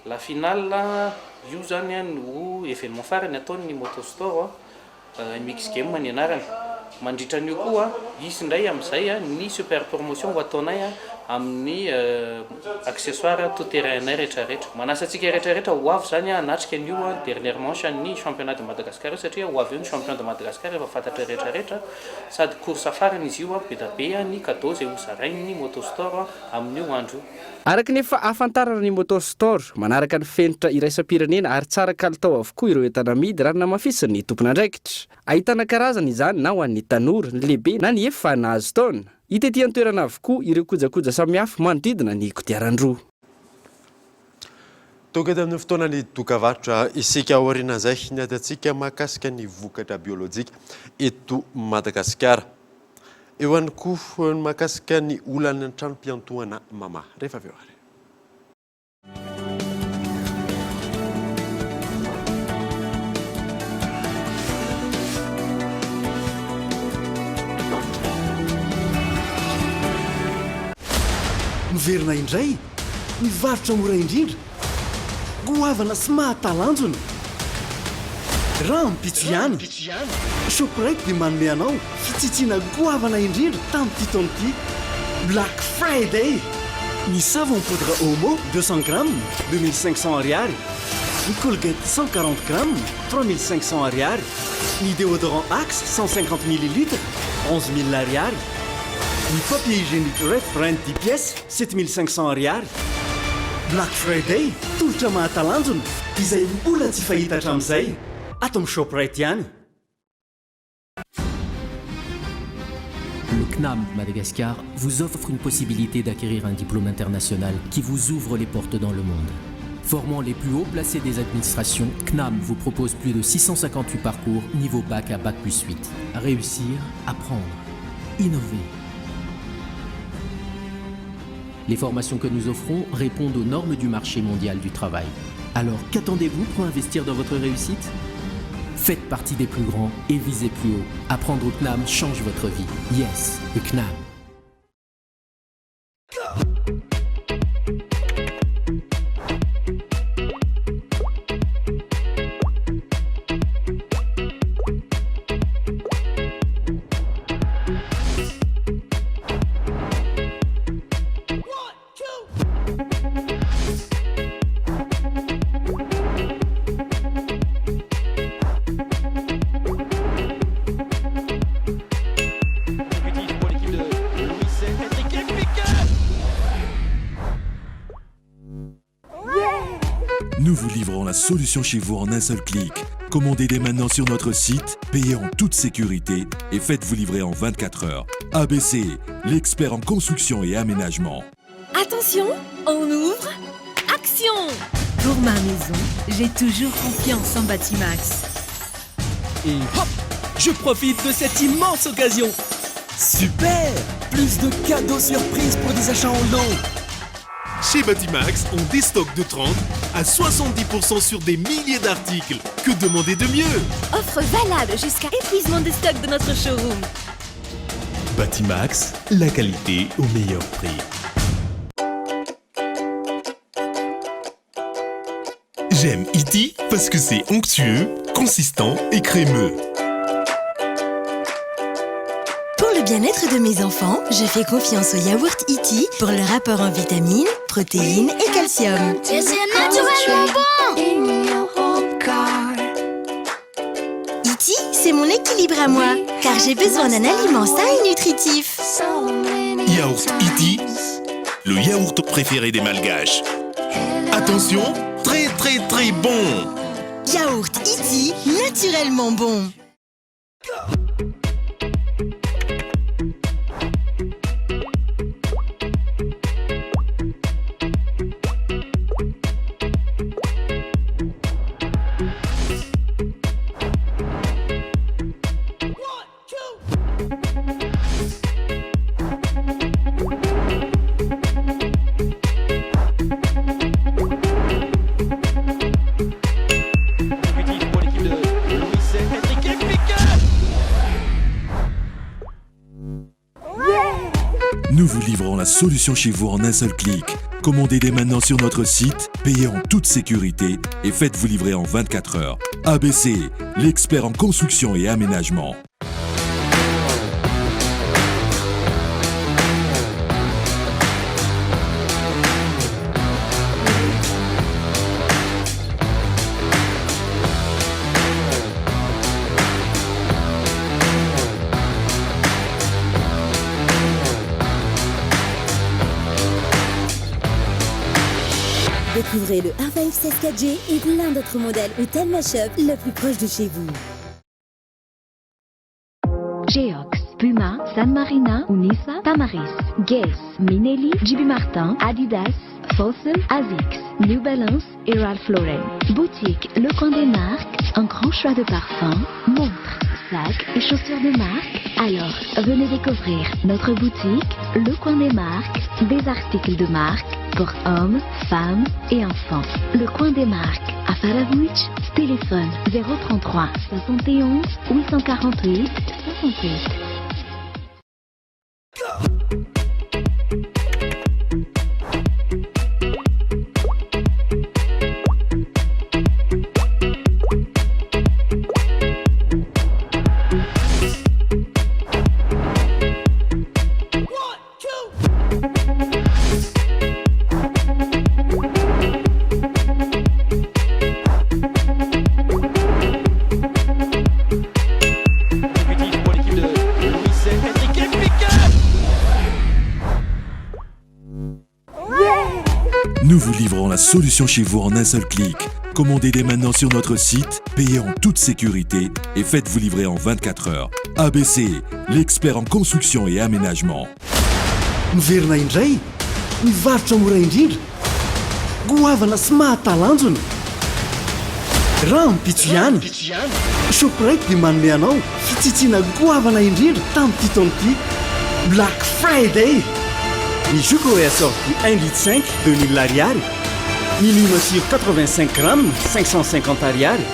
La finale, io zany no événement farany ataon'ny Moto Store, MX Game ny anarany. Mandritra an'io koa, hisy indray amin'izay ny super promotion ho ataonay amin'ny accessoires tout terrain anay rehetrarehetra. Manasa antsika rehetrarehetra ho avy zany hanatrika an'io dernière manche an'ny championnat de Madagascar io satria ho avy eo ny champion de Madagascar efa fantatra rehetrarehetra sady course farany izy io, be da be ny cadeau izay hozarain'ny Moto Store amin'io andro io. Araka ny efa ahafantarana ny Motor Store, manaraka ny fenitra iraisam-pirenena ary tsara kalitao avokoa ireo entana amidy raha namafisin'ny tompon'andraikitra. Ahitana karazany izany na ho an'ny tanora, ny lehibe na ny efa nahazo taona. Hita ety an-toerana avokoa ireo kojakoja samihafa manodidina ny kodiaran-droa. Tonga eto amin'ny fotoanan'ny dokavarotra isika aorianan'izay ny ady antsika mahakasika ny vokatra biolojika eto Madagasikara. Eo ihany koa ny mahakasika ny olan'ny tranom-piantohana Mama. Rehefa avy eo ary. Miverina indray ny varotra mora indrindra, goavana sy mahatalanjona. Rahampitso ihany, Shoprite dia manome anao fitsitsiana goavana indrindra tamin'ity taona ity, Black Friday! Ny savon poudre Omo 200 grammes, 2500 ariary, ny Colgate 140 grammes, 3500 ariary, ny déodorant Axe 150 millilitres, 11000 ariary, ny papier hygiénique Red Brand 10 pièces, 7500 ariary. Black Friday, tolotra mahatalanjona izay mbola tsy fahita hatramin'izay, ato amin'ny Shoprite ihany. Le CNAM de Madagascar vous offre une possibilité d'acquérir un diplôme international qui vous ouvre les portes dans le monde. Formant les plus hauts placés des administrations, CNAM vous propose plus de 658 parcours niveau bac à bac plus 8. Réussir, apprendre, innover. Les formations que nous offrons répondent aux normes du marché mondial du travail. Alors qu'attendez-vous pour investir dans votre réussite Faites partie des plus grands et visez plus haut. Apprendre au CNAM change votre vie. Yes, le CNAM. Nous vous livrons la solution chez vous en un seul clic. Commandez dès maintenant sur notre site, payez en toute sécurité et faites-vous livrer en 24 heures. ABC, l'expert en construction et aménagement. Attention, on ouvre. Action Pour ma maison, j'ai toujours confiance en Batimax. Et hop Je profite de cette immense occasion Super Plus de cadeaux surprises pour des achats en lot Chez Batimax, on déstocke de 30 à 70% sur des milliers d'articles. Que demander de mieux Offre valable jusqu'à épuisement des stocks de notre showroom. Batimax, la qualité au meilleur prix. J'aime E.T. parce que c'est onctueux, consistant et crémeux. Pour le bien-être de mes enfants, je fais confiance au yaourt E.T. pour leur apport en vitamines, protéines et calcium. C'est naturellement bon E.T. C'est mon équilibre à moi, car j'ai besoin d'un aliment sain et nutritif. Yaourt Iti, le yaourt préféré des Malgaches. Attention, très très très bon. Yaourt Iti, naturellement bon. Nous vous livrons la solution chez vous en un seul clic. Commandez dès maintenant sur notre site, payez en toute sécurité et faites-vous livrer en 24 heures. ABC, l'expert en construction et aménagement. Découvrez le R5 16 4G et plein d'autres modèles au Telma Shop, le plus proche de chez vous. Geox, Puma, San Marina, Unisa, Tamaris, Guess, Minelli, JB Martin, Adidas, Fossil, Asics, New Balance et Ralph Lauren. Boutique Le Coin des Marques, un grand choix de parfums, montres, sacs et chaussures de marque. Alors, venez découvrir notre boutique Le Coin des Marques, des articles de marque pour hommes, femmes et enfants. Le Coin des Marques à Faravohitra, téléphone 033 71 848 68. Nous vous livrons la solution chez vous en un seul clic. Commandez dès maintenant sur notre site, payez en toute sécurité et faites-vous livrer en 24 heures. ABC, l'expert en construction et aménagement. Miverina indray ny varotra mora indrindra, goavana sy mahatalanjona. Rahampitso ihany, Shoprite dia manome anao fitsitsiana goavana indrindra tamin'ity taona ity, Black Friday! Ny jus Coréa sorti un litre cinq 2000 ariary, ny limasiro 85 grammes 550 ariary,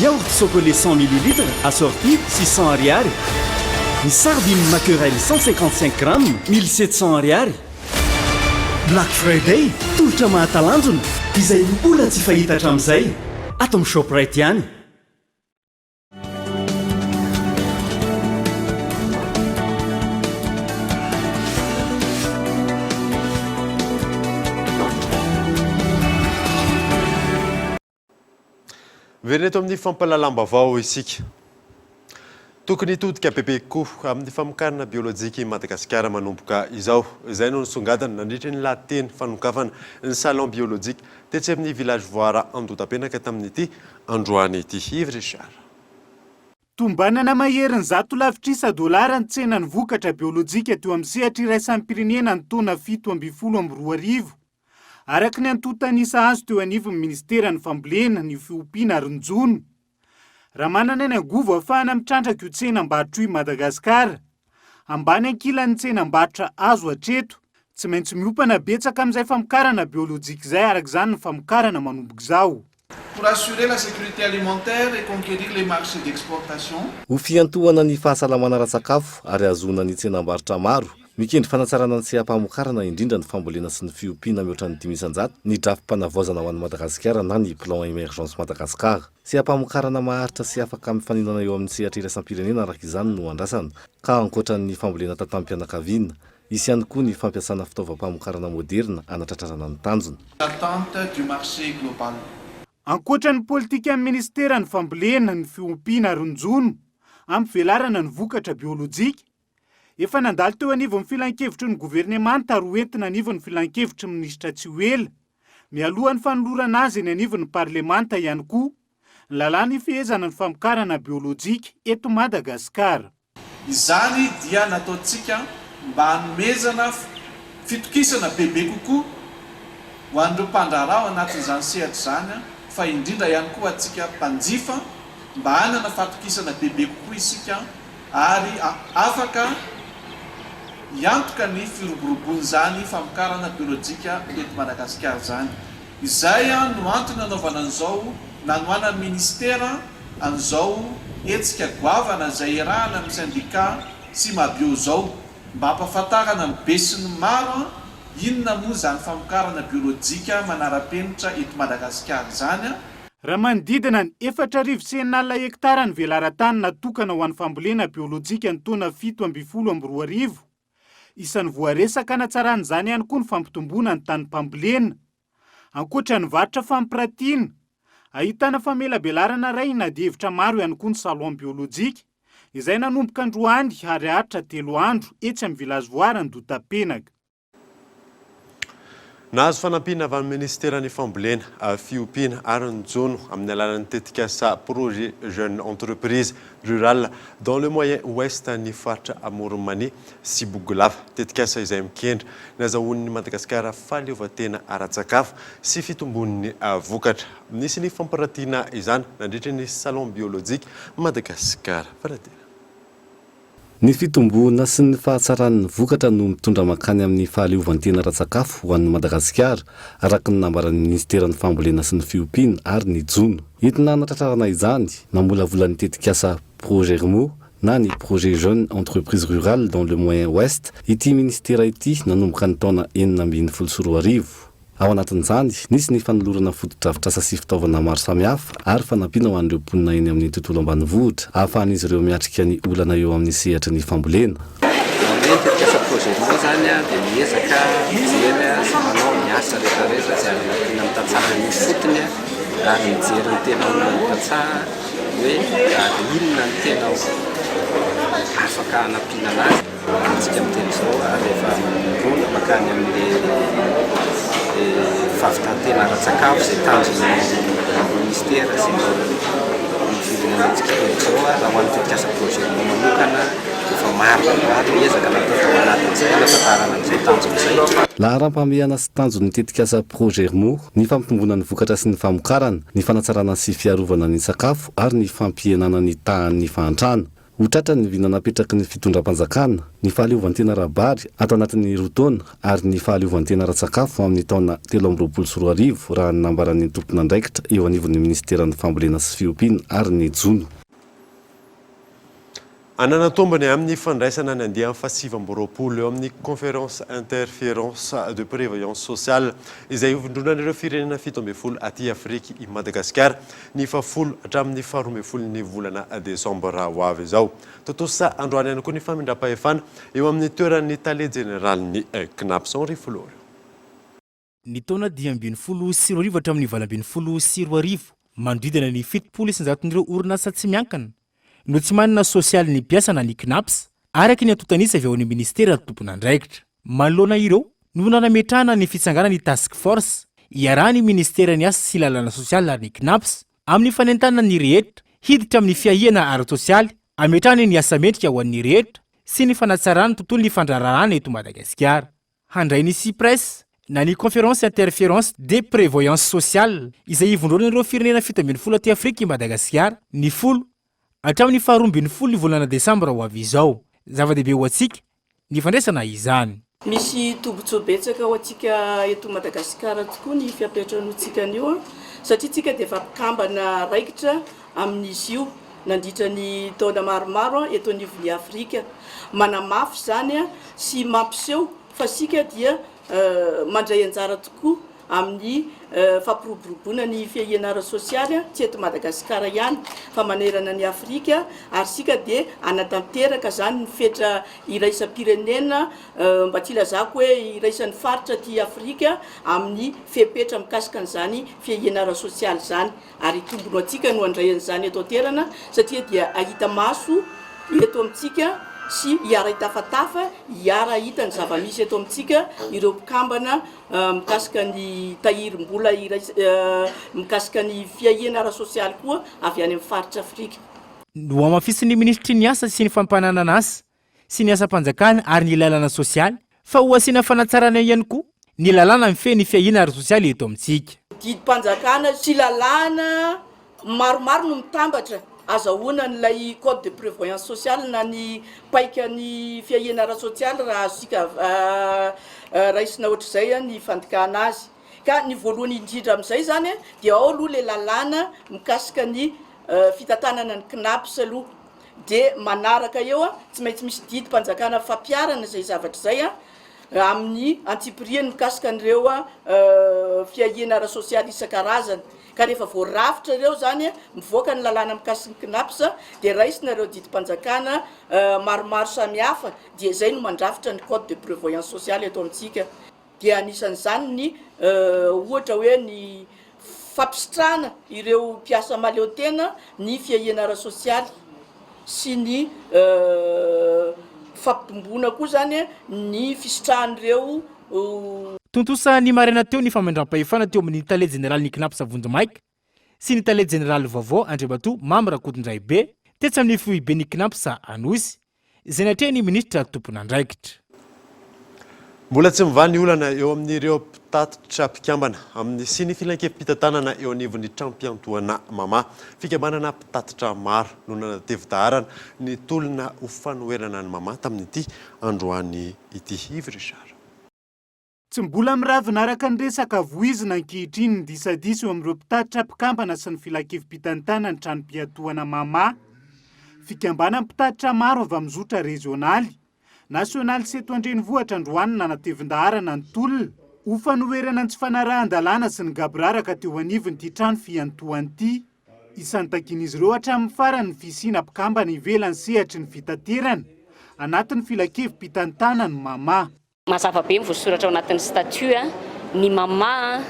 yaourt Socolait 100 millilitres assorti 600 ariary, ny sardine maquerelle 155 grammes 1700 ariary. Black Friday, tolotra mahatalanjona izay mbola tsy fahita hatramin'izay, ato amin'ny Shoprite ihany. Miverina eto amin'ny fampahalalam-baovao isika. Tokony hitodika bebe kokoa amin'ny famokarana biolojika i Madagasikara manomboka izao. Izay no nisongadina nandritra ny lahateny fanokafana ny Salon biolojika tetsy amin'ny Village Voara Andodapenaka tamin'ity androany ity. Yves Richard. Tombanana maherin'ny zato lavitrisa dolara ny tsenan'ny vokatra biolojika teo amin'ny sehatra iraisam-pirenena ny taona 2017. Araka ny antontan'isa azo teo anivon'ny minisiteran'ny Fambolena, ny Fiompiana ary ny Jono. Raha manana ny angovo ahafahana mitrandraka io tsenam-barotra io i Madagasikara, ambany ankilan'ny tsenam-barotra azo hatreto. Tsy maintsy miompana betsaka amin'izay famokarana biolojika izay araka izany ny famokarana manomboka izao. Pour assurer la sécurité alimentaire et conquérir les marchés d'exportation. Ho fiantohana ny fahasalamana ara-tsakafo ary hahazoana ny tsenam-barotra maro, mikendry fanatsarana ny seha-pamokarana indrindra ny fambolena sy ny fiompiana mihoatra ny 5%, ny drafi-panavaozana ho an'i Madagasikara na ny Plan Emergence Madagascar. Seha-pamokarana maharitra sy afaka mifaninana eo amin'ny sehatra iraisam-pirenena araka izany no andrasana, ka ankoatra ny fambolena tantam-pianakaviana, hisy ihany koa ny fampiasana fitaovam-pamokarana moderina hanatratrarana ny tanjona. Attente du marché global. Ankoatra ny politikan'ny minisiteran'ny Fambolena, ny Fiompiana ary ny Jono hampivelarana ny vokatra biolojika, efa nandalo teo anivon'ny filankevitry ny governemanta ary hoentina anivon'ny filankevitry ny minisitra tsy ho ela, mialohan'ny fanolorana azy eny anivon'ny parlemanta ihany koa, ny lalàna ifehezana ny famokarana biolojika eto Madagasikara. Izany dia nataontsika mba hanomezana fitokisana bebe kokoa ho an'ireo mpandraharaha ao anatin'izany sehatra izany fa indrindra ihany koa antsika mpanjifa mba hanana fatokisana bebe kokoa isika ary afaka hiantoka ny firoborobon'izany famokarana biolojika eto Madagasikara izany. Izay no antony nanaovana an'izao nanohanan'ny Minisitera an'izao hetsika goavana izay iarahana amin'ny sendika Simabio izao mba hampahafantarana ny besinimaro inona moa izany famokarana biolojika manara-penitra eto Madagasikara izany. Raha manodidina ny 6040 hektara ny velaran-tany natokana ho an'ny fambolena biolojika ny taona 2017, Isan'ny voaresaka hanatsarana izany ihany koa ny fampitomboana ny tanim-pambolena. Ankoatra ny varotra fampiratiana, ahitana famelabelarana arahina adihevitra maro ihany koa ny Salon biolojika, izay nanomboka androany ary haharitra telo andro etsy amin'ny Village Voara Andohatapenaka. Nahazo fanampiana avy amin'ny minisiteran'ny Fambolena, Fiompiana ary ny Jono amin'ny alalan'ny tetikasa Projet Jeune Entreprise Rurale dans le Moyen Ouest ny faritra Amoron'i Mania sy Bogolava. Tetikasa izay mikendry ny hazahoan'i Madagasikara fahaleovantena ara-tsakafo sy fitombon'ny vokatra. Nisy ny fampiratiana izany nandritry ny Salon Biologique Madagascar. Fanadinana. Ny fitomboana sy ny fahatsaran'ny vokatra no mitondra mankany amin'ny fahaleovantena ara-tsakafo ho an'i Madagasikara, araka ny nambaran'ny minisiteran'ny Fambolena sy ny Fiompiana ary ny Jono. Entina hanatratrarana izany, namolavola ny tetikasa Progermo na ny Projet Jeune Entreprise Rurale dans le Moyen Ouest ity minisitera ity nanomboka ny taona 2016. Ao anatin'izany, nisy ny fanolorana fotodrafitrasa sy fitaovana maro samihafa ary fanampiana ho an'ireo mponina eny amin'ny tontolo ambanivohitra ahafahan'izy ireo miatrika ny olana eo amin'ny sehatry ny fambolena. Izany hoe ny tetikasa Projet Moa izany dia miezaka mijery sy manao ny asa rehetra rehetra izay hanampiana ny tantsaha any ifotony ary mijery ny tena olan'ny tantsaha hoe inona no tena afaka hanampiana anazy. Antsika miteny izao ary efa mirona mankany amin'ilay fahavitan-tena ara-tsakafo izay tanjon'ny minisitera sy ny firenenantsika teny izao. Raha ho an'ny tetikasa projet Mo manokana dia efa maro dia maro ny ezaka natao tao anatin'izay hanatratrarana an'izay tanjona izay. Laharam-pahamehana sy tanjon'ny tetikasa Progermo ny fampitomboana ny vokatra sy ny famokarana, ny fanatsarana sy fiarovana ny sakafo ary ny fampihenana ny tahan'ny fahantrana. Ho tratra ny vina napetraky ny fitondram-panjakana, ny fahaleovantena ara-bary ato anatin'ny roa taona ary ny fahaleovantena ara-tsakafo amin'ny taona 2023, raha ny nambaran'ny tompon'andraikitra eo anivon'ny minisiteran'ny Fambolena sy Fiompiana ary ny Jono. Hanana tombony amin'ny fandraisana ny andiany faha-29 eo amin'ny Conférence Interférence de Prévoyance Sociale izay ivondronan'ireo firenena 17 aty Afrika i Madagasikara ny fahafolo hatramin'ny faharoa ambin'ny folon'ny volana desambra ho avy izao. Tontosa androany ihany koa ny famindram-pahefana eo amin'ny toeran'ny tale jeneralin'ny Cnaps, Henri Florio. Ny taona 2015 hatramin'ny 2018, manodidina ny 70 isan-jaton'ireo orinasa tsy miankina no tsy manana sosialin'ny mpiasa na ny Cnaps, araka ny antontan'isa avy ao amin'ny minisitera tompon'andraikitra. Manoloana ireo no nanametrahana ny fitsanganan'ny Task Force, iarahan'ny minisiteran'ny Asa sy Lalana Sosialy ary ny Cnaps, amin'ny fanentanana ny rehetra hiditra amin'ny fiahiana ara-tsosialy hametrahana ny asa mendrika ho an'ny rehetra sy ny fanatsarana ny tontolon'ny fandraharahana eto Madagasikara. Handray ny Cipres na ny Conférence Interférence de Prévoyance Sociale izay ivondronan'ireo firenena 17 aty Afrika i Madagasikara ny folo hatramin'ny faharoa ambin'ny folo ny volana desambra ho avy izao. Zava-dehibe ho antsika ny fandraisana izany. Misy tombontsoa betsaka ho antsika eto Madagasikara tokoa ny fiampiantranoantsika an'io satria tsika dia efa mpikambana raikitra amin'izy io nandritra ny taona maromaro eto anivon'i Afrika. Manamafy izany sy mampiseho fa isika dia mandray anjara tokoa. amin'ny fampiroboroboana ny fiahiana ara-sosialy tsy eto Madagasikara ihany fa manerana an'i Afrika ary isika dia hanatanteraka izany ny fetra iraisam-pirenena mba tsy hilazako hoe iraisan'ny faritra aty Afrika amin'ny fepetra mikasika an'izany fiahiana ara-sosialy izany ary tombony ho antsika no handray an'izany eto an-toerana satria dia hahita maso eto amintsika sy hiara-hitafatafa, hiara-hahita ny zava-misy eto amintsika ireo mpikambana mikasika ny tahirim-bola iraisa, mikasika ny fiahiana ara-sosialy koa avy any amin'ny faritra Afrika. Nohamafisin'ny minisitry ny Asa sy ny fampananana asa sy ny asam-panjakana ary ny lalana sosialy fa ho asiana fanatsarana ihany koa ny lalàna mifehy ny fiahiana ara-sosialy eto amintsika. Didim-panjakana sy lalàna maromaro no mitambatra azahoana an'ilay code de prévoyance sociale na ny paikan'ny fiahiana ara-tsosialy raha azontsika raisina ohatr'izay ny fandikana azy. Ka ny voalohany indrindra amin'izay izany dia ao aloha ilay lalàna mikasika ny fitantanana ny Cnaps aloha. Dia manaraka eo, tsy maintsy misy didim-panjakana fampiharana izay zavatra izay amin'ny antsipiriany mikasika an'ireo fiahiana ara-sosialy isan-karazany. Ka rehefa voarafitra ireo izany, mivoaka ny lalàna mikasika ny Cnaps, dia raisina ireo didim-panjakana maromaro samihafa, dia izay no mandrafitra ny code de prévoyance sociale eto amintsika. Dia anisan'izany ny ohatra hoe ny fampisitrahana ireo mpiasa mahaleotena ny fiahiana ara-sosialy sy ny fampitomboana koa izany ny fisitrahan'ireo Tontosa ny maraina teo ny famindram-pahefana teo amin'ny tale jeneralin'ny Cnaps vonjimaika sy ny tale jeneraly vaovao Andriamatoa Mamy Rakotondraibe tetsy amin'ny foiben'ny Cnaps Anosy izay natrehin'ny minisitra tompon'andraikitra. Mbola tsy mivaha ny olana eo amin'ireo mpitatitra mpikambana amin'ny sy ny filankevi-pitantanana eo anivon'ny trampiantohana Mama. Fikambanana mpitatitra maro no nanatevin-daharana ny tolona ho fanoherana ny Mama tamin'ity androany ity. Yves Richard. Tsy mbola miravina araka ny resaka voizina ankehitriny ny disadisa eo amin'ireo mpitatitra mpikambana sy ny filankevi-pitantanan'ny tranom-piantohana Mama. Fikambanan'ny mpitatitra maro avy amin'ny zotra rezionaly, nasionaly sy eto an-drenivohitra androany nanatevin-daharana ny tolona ho fanoherana ny tsy fanarahan-dalàna sy ny gaboraraka teo anivon'ity trano fiantohana ity. Isan'ny takian'izy ireo hatramin'ny farany ny fisiana mpikambana ivelan'ny sehatry ny fitaterana anatin'ny filankevi-pitantanan'ny Mama. Mazava be ny voasoratra ao anatin'ny statut, ny mama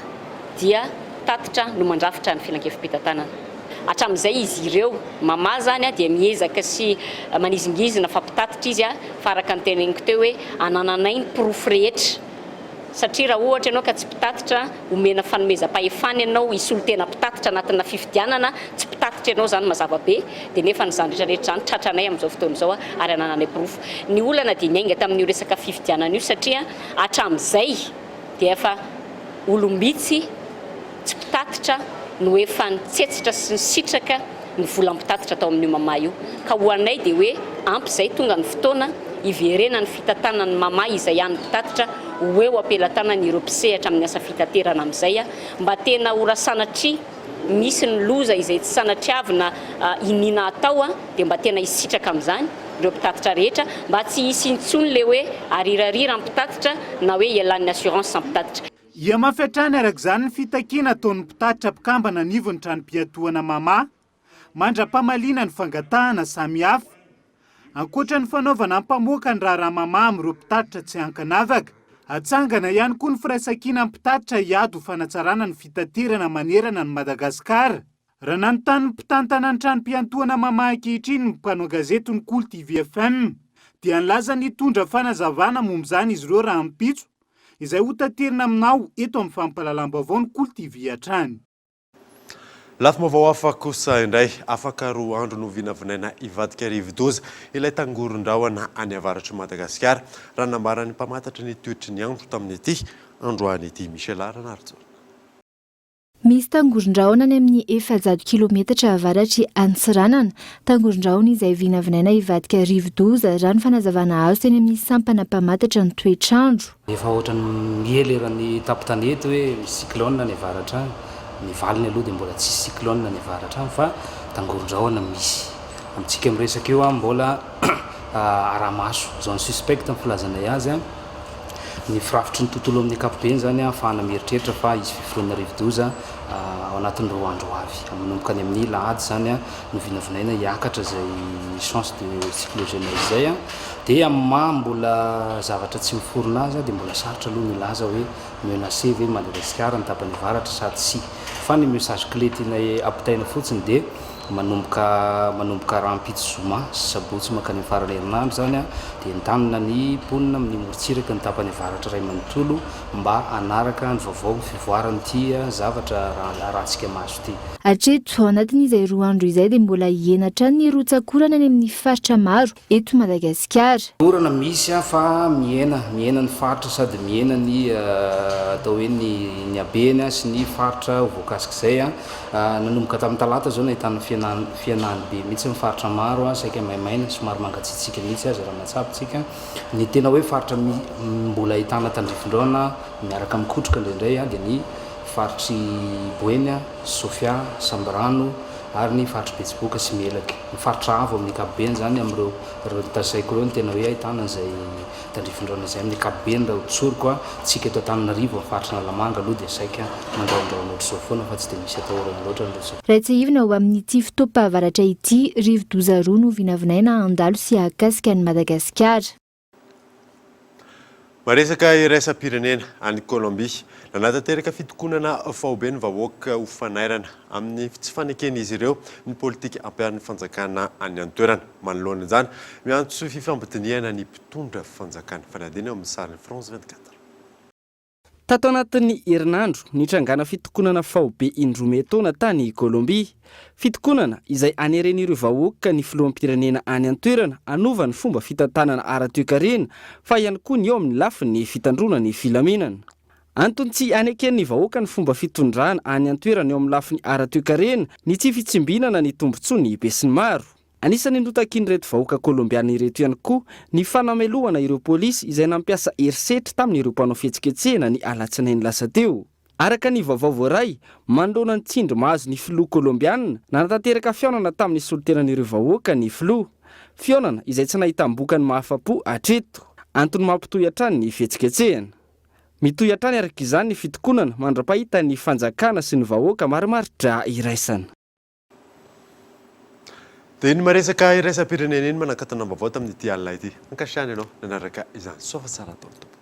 dia tatitra no mandrafitra ny filankevi-pitantanana. Hatramin'izay izy ireo, mama izany dia miezaka sy manizingizina fa mpitatitra izy fa araka ny teneniko teo hoe anananay ny porofo rehetra satria raha ohatra ianao ka tsy mpitatitra omena fanomezam-pahefana ianao hisolo tena mpitatitra anatina fifidianana, tsy mpitatitra ianao izany mazava be, dia nefa izany rehetra rehetra izany tratranay amin'izao fotoana izao ary anananay porofo. Ny olana dia niainga tamin'io resaka fifidianana io satria hatramin'izay dia efa olom-bitsy tsy mpitatitra no efa nitsetsitra sy nisitraka ny vola mpitatitra tao amin'io Mama io. Ka ho anay dia hoe ampy izay, tonga ny fotoana hiverenan'ny fitantanan'ny Mama izay an'ny mpitatitra ho eo am-pelatanan'ireo mpisehatra amin'ny asa fitaterana amin'izay mba tena ho raha sanatria misy ny loza izay tsy sanatriavina iniana atao dia mba tena hisitraka amin'izany ireo mpitatitra rehetra mba tsy hisy intsony ilay hoe arirarira ny mpitatitra na hoe ialan'ny assurance ny mpitatitra. Hihamafy hatrany araka izany ny fitakiana ataon'ny mpitatitra mpikambana anivon'ny tranom-piatohana Mama, mandra-pamaliana ny fangatahana samihafa. Ankoatra ny fanaovana ampamoaka ny raharaha Mama amin'ireo mpitatitra tsy ankanavaka, hatsangana ihany koa ny firaisankina mpitatitra hiady ho fanatsarana ny fitaterana manerana an'i Madagasikara. Raha nanontany ny mpitantana ny tranom-piantohana Mama ankehitriny ny mpanao gazety ny Kolo TV FM dia nilaza ny hitondra fanazavana momba izany izy ireo rahampitso, izay hotaterina aminao eto amin'ny fampahalalam-baovao ny Kolo TV hatrany. Lafim-baovao hafa kosa indray, afaka roa andro no vinavinaina hivadika rivodoza ilay tangoron-drahona any avaratr'i Madagasikara, raha ny nambaran'ny mpamantatry ny toetry ny andro tamin'ity androany ity. Michela Ranarijaona. Misy tangoron-drahona any amin'ny 400 kilometatra avaratr'i Antsiranana. Tangoron-drahona izay vinavinaina hivadika rivodoza, raha ny fanazavana azo teny amin'ny sampana mpamantatra ny toetr'andro. Efa ohatran'ny miely eran'ny tampon-tanety hoe misy cyclone any avaratra any. Ny valiny aloha dia mbola tsisy cyclone any avaratra any fa tangoron-drahona misy. Amintsika miresaka io mbola araha-maso, zone suspecte ny filazanay azy. Ny firafitry ny tontolo amin'ny ankapobeny izany ahafahana mieritreritra fa hisy fiforonana rivodoza ao anatin'ny roa andro ho avy. Manomboka any amin'ny lahady izany no vinavinaina hiakatra izay chance de cyclogenèse izay. Dia amin'ny maha mbola zavatra tsy miforona azy dia mbola sarotra aloha ny hilaza hoe menacé ve Madagasikara ny tapany avaratra sa tsia. Fa ny message clé tianay ampitaina fotsiny dia manomboka manomboka rahampitso zoma sy sabotsy mankany amin'ny faran'ny herinandro izany dia entanina ny mponina amin'ny morontsiraka ny tapany avaratra iray manontolo mba hanaraka ny vaovao ny fivoaran'ity zavatra arahantsika maso ity. Hatreto, ao anatin'izay roa andro izay dia mbola hihena hatrany ny rotsak'orana any amin'ny faritra maro eto Madagasikara. Orana misy fa mihena, mihena ny faritra sady mihena ny atao hoe ny ny habeny sy ny faritra ho voakasik'izay. Nanomboka tamin'ny talata izao nahitana fihenany fihenany be mihitsy ny faritra maro, saika maimaina, somary mangatsiatsiaka mihitsy aza raha mahatsapa isika. Ny tena hoe faritra mbola ahitana tandrifin-drahona miaraka amin'ny kotroka indraindray dia ny faritr'i Boeny, Sofia, Sambirano ary ny faritr'i Betsiboka sy Melaky. Ny faritra avo amin'ny ankapobeny izany amin'ireo ireo notanisaiko ireo no tena hoe ahitana an'izay tandrifin-drahona izay amin'ny ankapobeny raha ho tsoriko. Tsika eto Antananarivo amin'ny faritra Analamanga aloha dia saika mandrahondrahona ohatr'izao foana fa tsy dia misy atahorana loatra ny rotsaka. Raha tsiahivina ho amin'ity fotoam-pahavaratra ity, rivo-doza roa no vinavinaina handalo sy hahakasika an'i Madagasikara. Maresaka iraisam-pirenena any Kolombia. Nanatanteraka fitokonana faobe ny vahoaka ho fanairana amin'ny tsy faneken'izy ireo ny politika ampiharin'ny fanjakana any an-toerana. Manoloana izany, miantso fifampidinihana ny mpitondra fanjakana. Fanadihadiana eo amin'ny sarin'ny France 24. Tato anatin'ny herinandro, nitrangana fitokonana faobe indroa miantaona tany Kolombia. Fitokonana izay aneren'ireo vahoaka ny filoham-pirenena any an-toerana hanova ny fomba fitantanana ara-toekarena fa ihany koa ny eo amin'ny lafiny fitandroana ny filaminana. Antony tsy aneken'ny vahoaka ny fomba fitondrana any an-toerana eo amin'ny lafiny ara-toekarena ny tsy fitsimbinana ny tombontsoan'ny besinimaro. Anisan'ny notakian'ireto vahoaka Kolombiana ireto ihany koa ny fanamelohana ireo polisy izay nampiasa herisetra tamin'ireo mpanao fihetsiketsehana ny alatsinainy lasa teo. Araka ny vaovao voaray, manoloana ny tsindry mahazo ny filoha Kolombiana, nanatanteraka fihaonana tamin'ny solontenan'ireo vahoaka ny filoha. Fihaonana izay tsy nahitam-bokany mahafa-po hatreto. Antony mampitohy hatrany ny fihetsiketsehana. Mitohy hatrany araka izany ny fitokonana mandra-pahitan'ny fanjakana sy ny vahoaka marimaritra iraisana. Dia iny maresaka iraisam-pirenena iny manakatona vaovao tamin'ity alina ity. Ankasitrahana ianao nanaraka izany. Soa fa tsara daholo tompoko.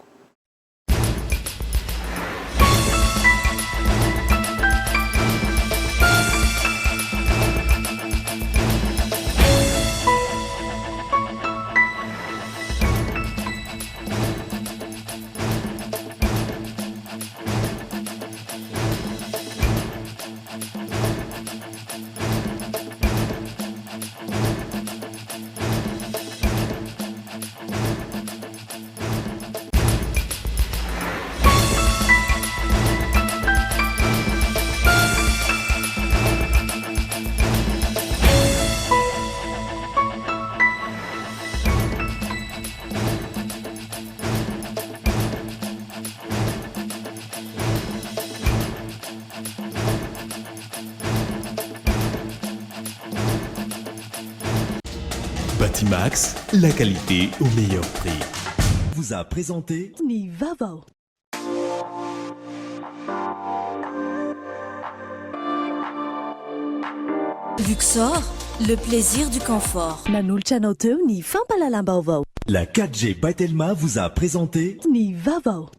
Batimax, la qualité au meilleur prix. Vous a présenté Ny vaovao. Luxor, le plaisir du confort. Nanolotra anao teo ny fampahalalam-baovao. La 4G by Telma vous a présenté Ny vaovao.